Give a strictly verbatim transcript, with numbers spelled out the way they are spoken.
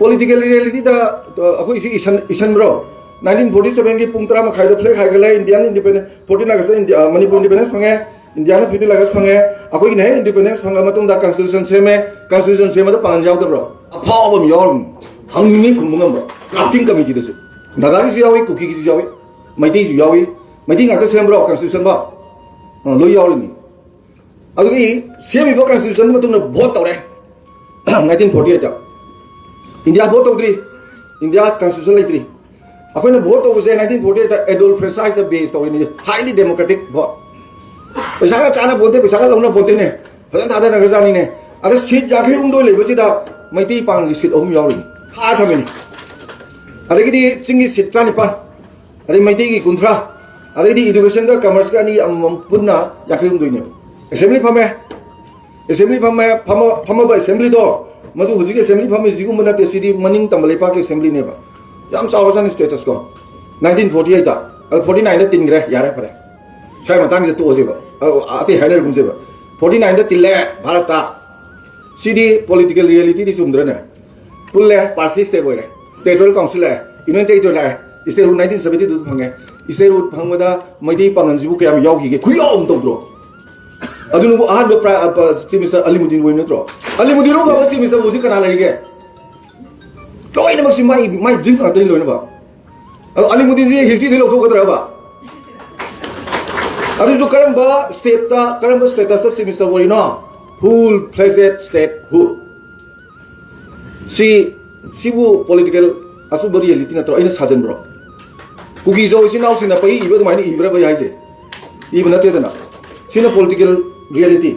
Political ꯔꯤꯌꯦꯂꯤꯇꯤꯗ ꯑꯩꯈꯣꯏ ꯁꯤ ꯏꯁꯟ ꯏꯁꯟꯕ꯭ꯔꯣ? Nineteen forty ꯁꯚꯦꯟꯒꯤ ꯄꯨꯡ ꯇꯔꯥ ꯃꯈꯥꯏꯗ ꯐ꯭ꯂꯦꯛ ꯍꯥꯏꯒꯠꯂꯦ, Indian independence, fourteen August India, Manipur independence ꯐꯪꯉꯦ, ꯏꯟꯗꯤꯌꯥꯅ ꯐꯤꯐꯇꯤꯟ ꯑꯥꯒꯁ ꯐꯪꯉꯦ, ꯑꯩꯈꯣꯏꯒꯤꯅ ꯍꯦꯛ ꯏꯟꯗꯤꯄꯦꯟꯗꯦꯟꯁ ꯐꯪꯉ ꯃꯇꯨꯡꯗ ꯀꯟꯁꯇꯤꯇ꯭ꯌꯨꯁꯟ ꯁꯦꯝꯃꯦ, ꯀꯟꯁꯇꯤꯇ꯭ꯌꯨꯁꯟ ꯁꯦꯝꯕꯗ ꯄꯥꯡꯒꯜ ꯌꯥꯎꯗꯕ꯭ꯔꯣ? ꯑꯐꯥꯎꯕ ꯑꯃ ꯌꯥꯎꯔꯝꯃꯤ, ꯍꯪꯅꯤꯡꯉꯤ ꯈꯨꯝꯕ ꯉꯝꯕ, ꯗ꯭ꯔꯥꯐꯇꯤꯡ ꯀꯃꯤꯇꯤꯗꯁꯨ ꯅꯥꯒꯥꯒꯤꯁꯨ ꯌꯥꯎꯏ, ꯀꯨꯀꯤꯒꯤꯁꯨ ꯌꯥꯎꯏ, ꯃꯩꯇꯩꯁꯨ ꯌꯥꯎꯏ, ꯃꯩꯇꯩ ꯉꯥꯛꯇ ꯁꯦꯝꯕ꯭ꯔꯣ ꯀꯟꯁꯇꯤꯇ꯭ꯌꯨꯁꯟꯕꯣ? ꯑ, ꯂꯣꯏ ꯌꯥꯎꯔꯤꯅꯤ꯫ ꯑꯗꯨꯒꯤ ꯁꯦꯝꯃꯤꯕ ꯀꯟꯁꯇꯤꯇ꯭ꯌꯨꯁꯟ ꯃꯇꯨꯡꯗ ꯚꯣꯠ ꯇꯧꯔꯦ꯫ ꯅꯥꯏꯟꯇꯤꯟ ꯐꯣꯔꯇꯤ ꯑꯩꯠꯇ ꯏꯟꯗꯤꯌꯥ ꯚꯣꯠ ꯇꯧꯗ꯭ꯔꯤ, ꯏꯟꯗꯤꯌꯥ ꯀꯟꯁꯇꯤꯇ꯭ꯌꯨꯁꯟ ꯂꯩꯇ꯭ꯔꯤ꯫ ꯑꯩꯈꯣꯏꯅ ꯚꯣꯠ ꯇꯧꯕꯁꯦ ꯅꯥꯏꯟꯇꯤꯟ ꯐꯣꯔꯇꯤ ꯑꯩꯠꯇ ꯑꯦꯗꯣꯜ ꯐ꯭ꯔꯦꯟꯆꯥꯏꯁꯇ ꯕꯦꯁ ꯇꯧꯔꯤꯅꯤ, ꯍꯥꯏꯂꯤ ꯗꯦꯃꯣꯀ꯭ꯔꯦꯇꯤꯛ ꯚꯣꯠ꯫ ꯄꯩꯁꯥꯒ ꯆꯥꯅ ꯄꯣꯟꯇꯦ, ꯄꯩꯁꯥꯒ ꯂꯧꯅ ꯄꯣꯟꯇꯦꯅꯦ, ꯐꯖꯅ ꯊꯥꯗꯅꯈ꯭ꯔꯖꯥꯠꯅꯤꯅꯦ꯫ ꯑꯗ ꯁꯤꯠ ꯌꯥꯡꯈꯩ ꯍꯨꯝꯗꯣꯏ ꯂꯩꯕꯁꯤꯗ ꯃꯩꯇꯩ ꯄꯥꯡꯒꯜꯒꯤ ꯁꯤꯠ ꯑꯍꯨꯝ ꯌꯥꯎꯔꯤꯅꯤ, ꯈꯥ ꯊꯝꯃꯤꯅꯤ꯫ ꯑꯗꯒꯤꯗꯤ ꯆꯤꯡꯒꯤ ꯁꯤꯠ ꯇꯔꯥꯅꯤꯄꯥꯟ, ꯑꯗꯩ ꯃꯩꯇꯩꯒꯤ ꯀꯨꯟꯊ꯭ꯔꯥ, ꯑꯗꯩꯗꯤ ꯏꯗꯨꯀꯦꯁꯟꯒ ꯀꯃꯔꯁꯀ ꯑꯅꯤ ꯑꯃꯃꯝ ꯄꯨꯟꯅ ꯌꯥꯡꯈꯩ ꯍꯨꯝꯗꯣꯏꯅꯦꯕ꯫ ꯑꯦꯁꯦꯝꯕ꯭ꯂꯤ ꯐꯝꯃꯦ, ꯑꯦꯁꯦꯝꯕ꯭ꯂꯤ ꯐꯝꯃꯦ, ꯐꯝꯃ-, ꯐꯝꯃꯕ ꯑꯦꯁꯦꯝꯕ꯭ꯂꯤꯗꯣ, ꯃꯗꯨ ꯍꯧꯖꯤꯛ ꯑꯦꯁꯦꯝꯕ꯭ꯂꯤ ꯐꯝꯃꯤꯁꯤꯒꯨꯝꯕ ꯅꯠꯇꯦ, ꯁꯤꯗꯤ ꯃꯅꯤꯡ ꯇꯝꯕ ꯂꯩꯄꯥꯛꯀꯤ ꯑꯦꯁꯦꯝꯕ꯭ꯂꯤꯅꯦꯕ꯫ ꯌꯥꯝ ꯆꯥꯎꯔꯖꯥꯠꯅꯤ ꯁ꯭ꯇꯦꯇꯁꯀꯣ꯫ ꯅꯥꯏꯟꯇꯤꯟ ꯐꯣꯔꯇꯤ ꯑꯩꯠꯇ, ꯑꯗꯣ ꯐꯣꯔꯇꯤ ꯅꯥꯏꯟꯗ ꯇꯤꯟꯈ꯭ꯔꯦ, ꯌꯥꯔꯦ ꯐꯔꯦ꯫ ꯁ꯭ꯋꯥꯏ ꯃꯇꯥꯡꯁꯤꯗ ꯇꯣꯛꯑꯁꯦꯕ, ꯑ, ꯑꯇꯩ ꯍꯥꯏꯅꯔꯒꯨꯝꯁꯦꯕ꯫ ꯐꯣꯔꯇꯤ ꯅꯥꯏꯟꯗ ꯇꯤꯜꯂꯦ ꯚꯥꯔꯠꯇ꯫ ꯁꯤꯗꯤ ꯄꯣꯂꯤꯇꯤꯀꯦꯜ ꯔꯤꯌꯦꯂꯤꯇꯤꯗꯤ ꯆꯨꯝꯗ꯭ꯔꯅꯦ? ꯄꯨꯜꯂꯦ, ꯄꯥꯔꯁꯤ ꯁ꯭ꯇꯦꯠ ꯑꯣꯏꯔꯦ, ꯇꯦꯔꯤꯇꯣꯔꯤꯌꯦꯜ ꯀꯥꯎꯟꯁꯤꯜ ꯂꯥꯛꯑꯦ, ꯌꯨꯅꯤꯌꯟ ꯇꯦꯔꯤꯇꯣꯔꯤ ꯂꯥꯛꯑꯦ, ꯁ꯭ꯇꯦꯠꯍꯨꯗ ꯅꯥꯏꯟꯇꯤꯟ ꯁꯚꯦꯟꯇꯤ ꯇꯨꯗ ꯐꯪꯉꯦ, ꯁ꯭ꯇꯦꯠꯍꯨꯗ ꯐꯪꯕꯗ ꯃꯩꯇꯩ ꯄꯥꯡꯒꯜꯁꯤꯕꯨ ꯀꯌꯥꯝ ꯌꯥꯎꯈꯤꯒꯦ? ꯈꯨꯌꯥꯎ ꯑꯃ ꯇꯧꯗ꯭ꯔꯣ? ꯑꯗꯨꯅꯕꯨ ꯑꯍꯥꯟꯕ ꯄ꯭ꯔꯥ-, ꯑ, ꯄ-, ꯆꯤꯐ ꯃꯤꯅꯤꯁꯇꯔ ꯑꯂꯤꯃꯨꯗꯤꯟ ꯑꯣꯏ ꯅꯠꯇ꯭ꯔꯣ? ꯑꯂꯤꯃꯨꯗꯤꯟ ꯑꯃ ꯐꯕ ꯆꯤꯐ ꯃꯤꯅꯤꯁꯇꯔꯕꯨ ꯍꯧꯖꯤꯛ ꯀꯅꯥ ꯂꯩꯔꯤꯒꯦ? ꯂꯣꯏꯅꯃꯛꯁꯤ ꯃꯥꯏ, ꯃꯥꯏ ꯗ꯭ꯔꯤꯝ ꯉꯥꯛꯇꯅꯤ ꯂꯣꯏꯅꯃꯛ꯫ ꯑꯗꯣ ꯑꯂꯤꯃꯨꯗꯤꯟꯁꯤ ꯍꯤꯁꯇ꯭ꯔꯤꯗꯒꯤ ꯂꯧꯊꯣꯛꯀꯗ꯭ꯔꯕ? ꯑꯗꯨꯁꯨ ꯀꯔꯝꯕ ꯁ꯭ꯇꯦꯠꯇ, ꯀꯔꯝꯕ ꯁ꯭ꯇꯦꯇꯁꯇ ꯆꯤꯐ ꯃꯤꯅꯤꯁꯇꯔ ꯑꯣꯏꯔꯤꯅꯣ? ꯐꯨꯜ ꯐ꯭ꯂꯦꯖꯦꯗ ꯁ꯭ꯇꯦꯠꯍꯨꯗ꯫ ꯁꯤ, ꯁꯤꯕꯨ ꯄꯣꯂꯤꯇꯤꯀꯦꯜ ꯑꯆꯨꯝꯕ ꯔꯤꯌꯦꯂꯤꯇꯤ ꯅꯠꯇ꯭ꯔꯣ? ꯑꯩꯅ ꯁꯥꯖꯟꯕ꯭ꯔꯣ? ꯀꯨꯀꯤꯖꯧ ꯏꯆꯤꯟ ꯏꯅꯥꯎꯁꯤꯡꯅ ꯄꯪꯏ ꯏꯕ ꯑꯗꯨꯃꯥꯏꯅ ꯏꯕ꯭ꯔꯕ ꯑꯩ ꯍꯥꯏꯁꯦ? ꯏꯕ ꯅꯠꯇꯦꯗꯅ꯫ ꯁꯤꯅ ꯄꯣꯂꯤꯇꯤꯀꯦꯜ ꯔꯤꯌꯦꯂꯤꯇꯤ꯫